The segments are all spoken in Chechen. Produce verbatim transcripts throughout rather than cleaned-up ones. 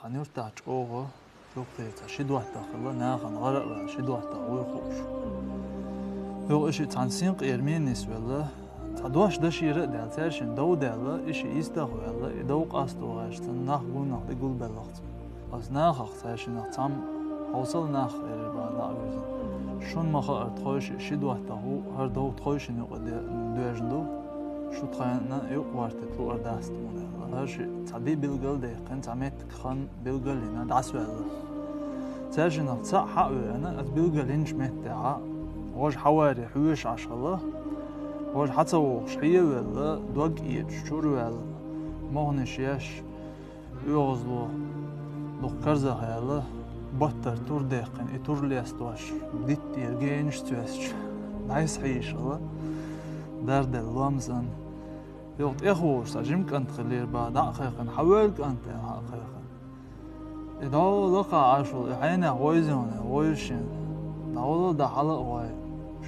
Цхьан юртахь чӀогӀа юххе цхьа ши доттагӀа хилла, нахана гӀара а ваьлла, ши доттагӀа вуй хууш. Юха и шиъ цхьана синкъера мийна нисвелла, цхьа дош дашийра а даьлла, цаьршинна дов даьлла, и шиъ йистах а ваьлла, и дов къасто гӀерташ цунна нах гунах тӀе гулбеллакх цо. Оцу нахах цаьршиннах цхьамма хьовсал нах, элира бах, дӀа а вирзина. Шуна ма-хаара, тхойшиъ ши доттагӀа ву, хӀара дов тхойшинна юкъа де-, доьжна ду, шу тхайна юкъа гӀортийта луур дац тхуна аьлла. ХӀара шиъ цхьа ди билгал а даьккхина, цхьа меттиг хан билгал а йина, дӀасаваьлла. Цаьршиннах цхьаъ хьа а веана, оцу билгал йинчу меттехь, важа хьаваре хьоьжуш Ӏаш хилла, важа хьа ца вогӀуш хье а велла, дог а эцаш, чур а ваьлла, могӀанаш еш, оьгӀазло дукха карзах яьлла, баттара тур даьккхина, и тур лестош, диттера генаш цоьстуш, дӀасахьийзаш хилла, дарделла лом санна. Юха тӀехволуш цхьа жима кӀант хиллера бах, дӀа а кхайкхина, хьан вевлла кӀант аьлла, хьа а кхайкхина. И дӀо лакхахь Ӏаш волу, и хьенех вевзий хьуна, вевза шена. ДӀавала, дӀа хьала а гӀой,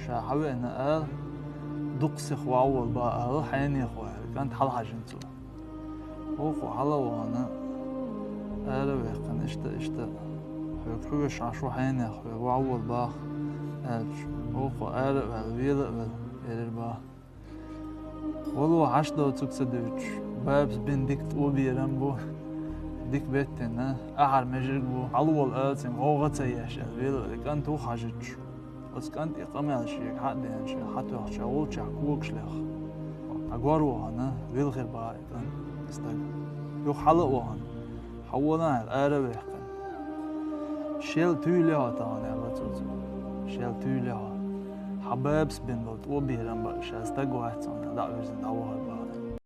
ша хьан веана ала, дукха сиха вовла бах ала, хьенех ву аьлла, кӀант хьалахьажийна цо. Вукхо хьала а вахана, ара а ваьккхина, иштта, иштта, хьоьга хьоьжуш Ӏаш ву хьенех, хьоьга вовла бах, аьлча, вукхо ара а ваьлла, вела а велла, элира бах. Вало хьашт доцург ца дуьйцуш, бабас бина дика тӀо берам бу, дика беттина, ахьар межиг бу, хьалавала ала цуьнга, гӀовгӀа ца еш аьлла, вела а велла, кӀант ву хьажийча. Оцу кӀанта и къамел шега хьа а деана, шега хьатоьхча, волчохь когаш леха. Хьан гор вахана, вилхира бах и кӀант, и стаг. Юха хьала а вахана, хьан вона аьлла, ара а ваьккхина. Шел туьйла хьо тахана аьлла цо цуьнга. Шел туьйла хьо. Хьан бабас бина болу тӀо берам баа ша стаг вац хьуна, дӀа а вирзина, дӀавахар бу.